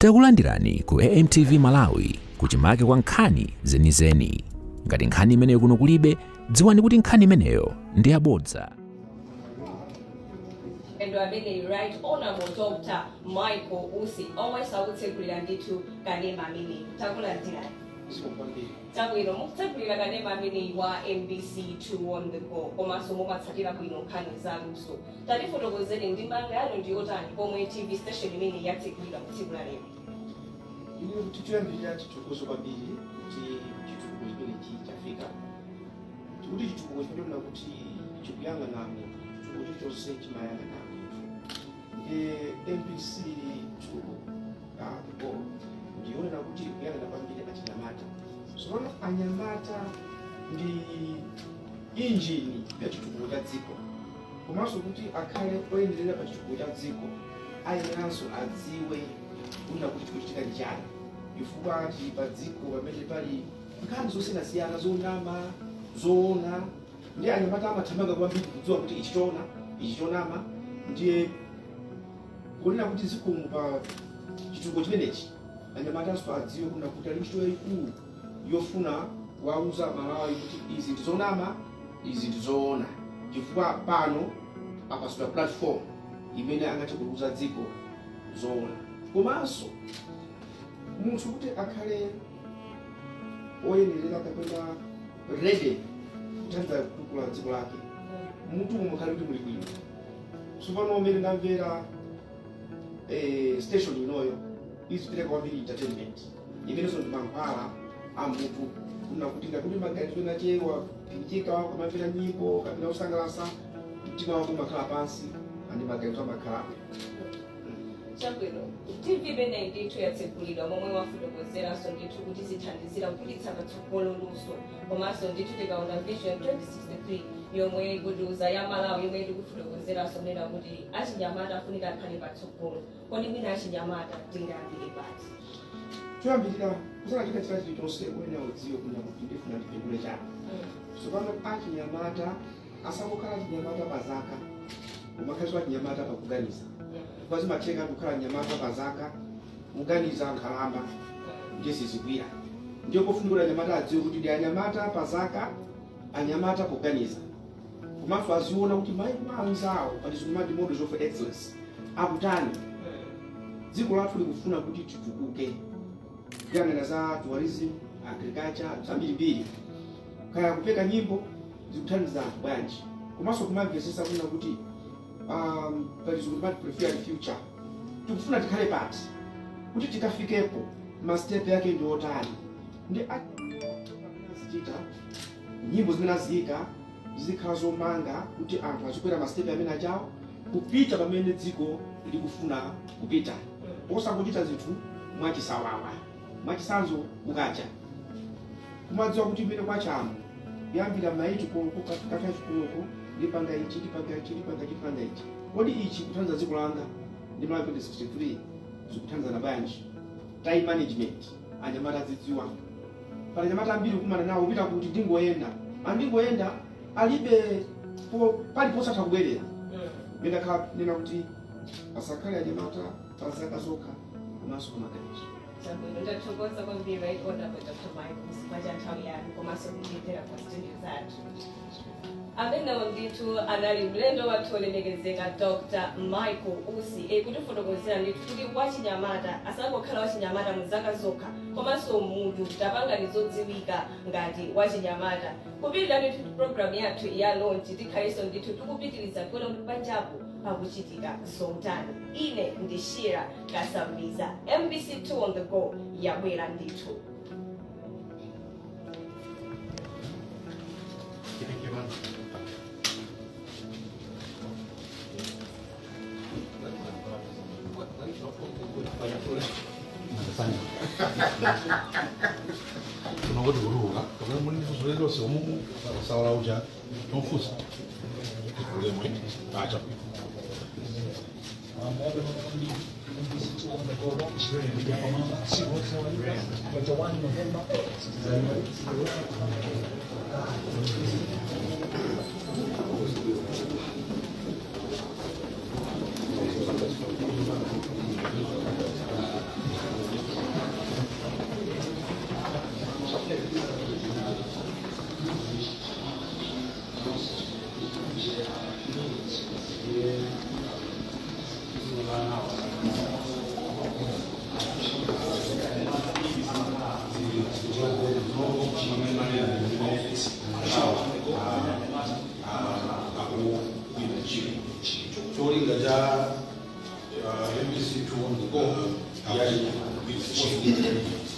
Takulandirani ku AMTV Malawi kuchimake kwa nkhani zenizeni. Ngati nkhani imeneyo kuno kulibe, dziwani kuti nkhani imeneyo ndi yabodza. Endo amene Right Honorable Dr. Michael Usi omwe akutsegulira ndithu kanema amene. Takulandirani. Chabwino, mukutsegulira kanema amene wa MBC 2 on the Go, komanso mumatsatira bwino nkhani za luso. Tatifotokozeni, ndemanga yanu ndi yotani pomwe TV station imene yatsegulidwa tsiku la lero? Ine kuti choyambirira chithokozo kwambiri kuti chitukuko chimenechi chafika. Tikuti chitukuko chimanena kuti chikuyang'ana munthu. Chitukuko chilichonse chimayang'ana munthu. Ndiye MBC 2 the Go ndiyonena kuti ikuyang'ana kwambiri achinyamata. Tsopano anyamata ndi injini ya chitukuko cha dziko, komanso kuti akhale oyenerera pa chitukuko cha dziko ayeneranso adziwe kunena kuti chikuchitika ndi chani, chifukwa tili pa dziko pamene pali nkhani zosiyanasiyana, zonama, zoona, ndi anyamata amathamanga kwambiri kudziwa kuti ichi choona, ichi chonama. Ndiye kunena kuti zikomo pa chitukuko chimenechi, anyamatanso adziwe kunena kuti ali ntchito yayikulu yofuna kuwauza Malawi kuti izi ndi zonama, izi ndi zoona, chifukwa pano apatsidwa platform imene angathe kuuza dziko zoona. Komanso munthu kuti akhale oyenerera kapena ready kuthandiza kutukula dziko lake, mutu mukhale kuti muli bwino. Tsopano umene ndamvera, station inoyo izipereka kwambiri entertainment imenenso ndi mankhwala a mutu, kuna kuti ngakuti maganizo enachewa pinjika, kumamvera nyimbo kapena kusangalasa mtima wako umakhala pansi andi maganizo amakhala bwino. Chabwino, TV imeneyi ndithu yatsegulidwa momwe wafotokozeranso ndithu kuti zithandizira kupititsa patsogolo luso, komanso ndithu tikaona Vision 2063 yomwe ikutiuza ya Malawi, yomwe tikufotokozeranso kunena kuti achinyamata afunika akhale patsogolo. Kodi mwina achinyamata tingayambire pati? Choyambirira, kusanachita china chilichonse uyenera udziwe kunena kuti ndifuna ndipindule chani. Tsopano achinyamata asangokhala achinyamata pa zaka, umakhalanso achinyamata pakuganiza, chifukwa zimatheka kukhala anyamata pa zaka, kuganiza nkhalamba, ndiye sizigwira. Ndiye kofunika kuti anyamata adziwe kuti ndi anyamata pa zaka, anyamata poganiza, komanso aziona kuti maiko anzawo pa chizungu mati models of excellence akutani. Dziko lathu likufuna kuti titukuke, kuyang'ana za tourism, agriculture, zambirimbiri, kaya kupeka nyimbo zikuthandiza anthu bwanji, komanso kumamvetsetsa kunena kuti pa chizungu timati preferred future, tikufuna tikhale pati, kuti tikafikepo ma step yake ndi otani. Ndi azichita nyimbo zimene aziyika zizikhala zomanga kuti anthu azikwera ma step amene achawo kupita pamene dziko likufuna kupita, osangochita zinthu mwachisawawa. Mwachitsanzo, kukacha kumadziwa kuti mmene kwachamu kuyambira maiti koloko kafika koloko ndipanga ichi, ndipanga ichi, ndipanga ichi, ndipanga ichi. Kodi ichi kuthandiza dziko langa ndi Malawi 2063 zikuthandizana bwanji? Time management anyamata azidziwa. Pali anyamata ambiri kumana nawo kupita kuti ndingoyenda, andingoyenda, alibe pali posatha kubwerera. Ndakhala nena kuti asakhale anyamata pa zaka zokha, komanso pa maganizo. Chabwino, tathokoza kwambiri, Right Honorable Dr. Michael Usi, kwa nthawi yanu komanso kutiyendera pa studio zathu. Amenewo ndithu anali mlendo wathu olemekezeka Dr. Michael Usi, kutifotokozera ndithu kuti wachinyamata asangokhala wachinyamata mu zaka zokha, komanso mutu tapangani zodziwika ngati wachinyamata. Kupitira ndithu program yathu ya launch, tikhalenso ndithu tikupitiriza kuona kuti panjapo pakuchitika zotani. Ine ndi Shira Kasambiza. MBC 2 on the Go yabwera ndithu. Thank you, man. Tunangoti kuluka kapena muli ndi funso lililonse umumu saula uja nofusa ulemwe acha. MBC 2 on the Go launch 21 November.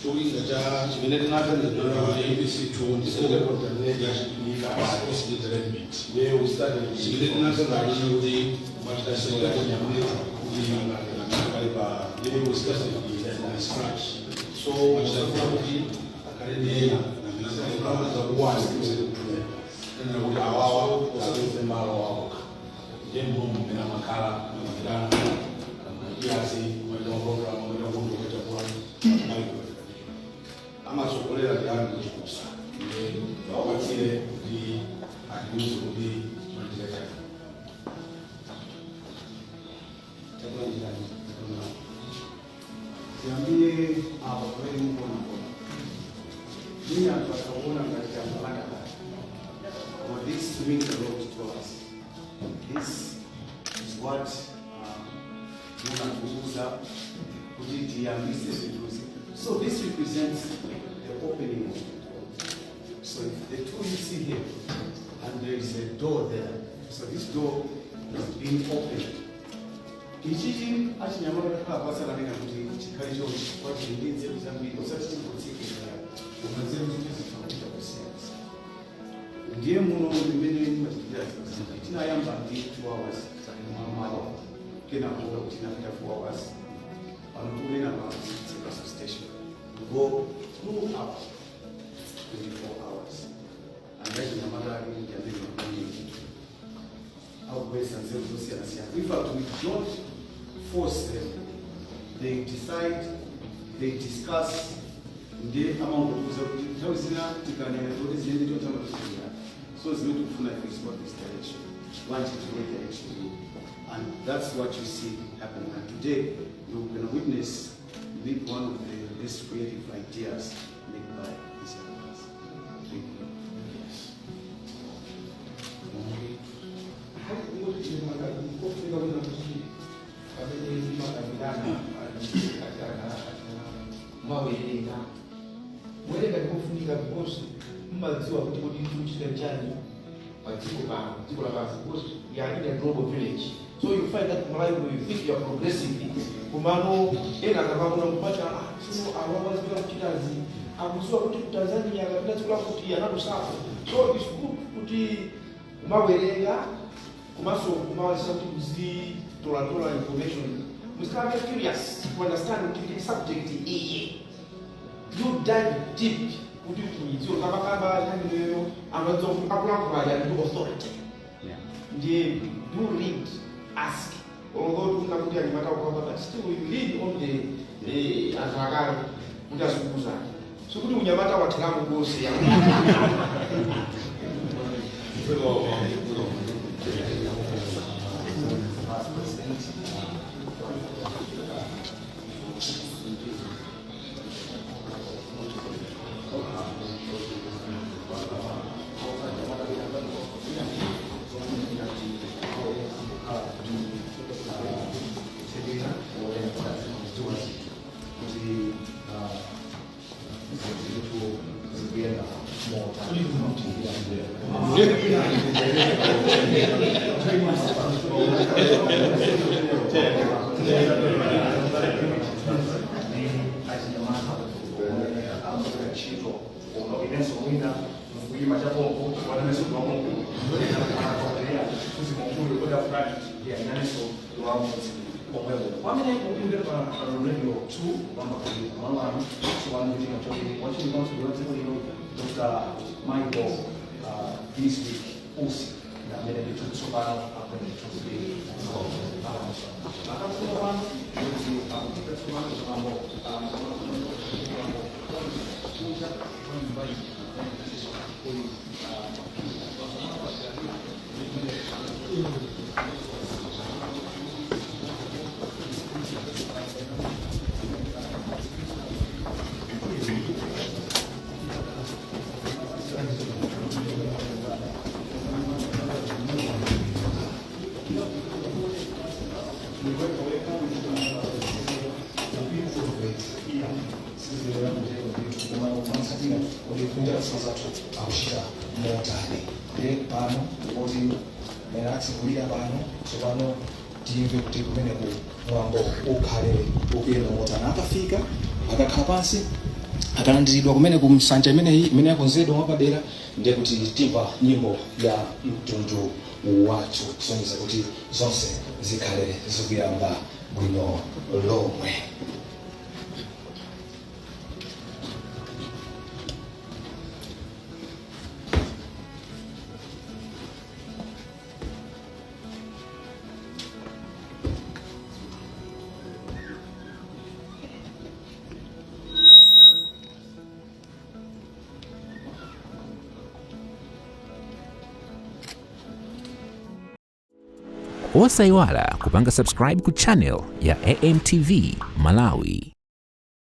Cholinga cha chimene tinaganiza kuti MBC 2 ndi chimene tinaganiza kuti kuti akhale pa scratch, so machitafuna kuti akhale ndi ena zakuwani kuti awawa asapeze malo awoka. Ndiye mulungu mmene amakhala amakitana kiasi kumaita maprogramu amaita kundu kuchakula amatsogolera ndi kuchikusa wapatsire kuti atiuze kuti chimachitika chake. Chakulandirani. Tiyambire apo pamene mukuona kona mwina anthu akaona ngati tambapanda kale. Well, this means a lot to us. This is what munatiuza kuti tiyambise zinthuzi. So this represents the opening of the door. So if the two you see here, and there is a door there, so this door is being opened. Ichichi achinyamata takhala pasi akanena kuti chikhale chonchi kwati ndi nzeru zambiri, usati tingotsekera, koma nzeru zoti zitha kupita kusiyana. Ndiye muno mmene timachitikira zinthu, tinayamba ndi 2 hours mamawa, kenako tinapita 4 hours. Pano tikunena pa Tsekaso station, we go throughout 24 hours, and achinyamata ake ndi amene makunyingi akubwesa nzeru zosiyanasiyana. In fact, we don't force them. They decide, they discuss. Ndi amangotiuza kuti nthawi zina tikanena zoti ziyende chonchamatisiyana. So zimene tikufuna is what this direction want to go, direction iyi. And that's what you see happening, and today you're going to witness maybe one of the best creative ideas made by these young guys. Thank you. Kofunika kuna kuti pamene makambirana mwawerenga, kuwerenga ndikofunika because mmadziwa kuti kodi tikuchita chani pa dziko pano, dziko lapansi, because we are in a global village. So you find that Malawi, you think you are progressing, komano ena akakakuna kupata, ah, so awawazipita kuchitazi akudziwa kuti ku Tanzania kapena dziko lakuti anatusapo. So it's good kuti kumawerenga, komanso kumawazisa kuti muzitolatola information, muzikhala curious to understand kuti ndi subject iyi. You dive deep kuti muyidziwe kamakamba nthawineyo amadziwa kuti akulankhula ndi authority. Ndiye do read, ask. Although tikufuna kuti anyamata kukwamba, but still you lean on the anthu akale kuti azikuuzani, sikuti unyamata watheramo konse. President. Kuti zinthu zikuyenda motani. Ndi achinyamata omwe amagwira ntchito kuno, inenso mwina mukuyima chapompo, wananenso ndiwamungu kuzi mukulu koda fulani inanenso ndiwamudzi omwewo pamene mukumvera pa Radio 2 kwamba kuli malo ano tsopano kuchita choti wachili konso wa dziko lino, Dr. Michael Bizwick Usi, amene ndithu tsopano akuyendetsa kuti akafuna pano kuti akupita tsopano pambo kunja kwa nyumba iyi. Kuli akuchita motani ndiye pano kuti mene atsekulira pano tsopano timve kuti kumeneku. Mwambo ukhale ukuyenda motani? Akafika, akakhala pansi, akalandiridwa kumene ku nsanja imeneyi imene yakonzedwa mwapadera, ndiye kuti timva nyimbo ya mtundu wathu kusonyeza kuti zonse zikhale zikuyamba bwino lomwe. Osayiwala kupanga subscribe ku channel ya AMTV Malawi.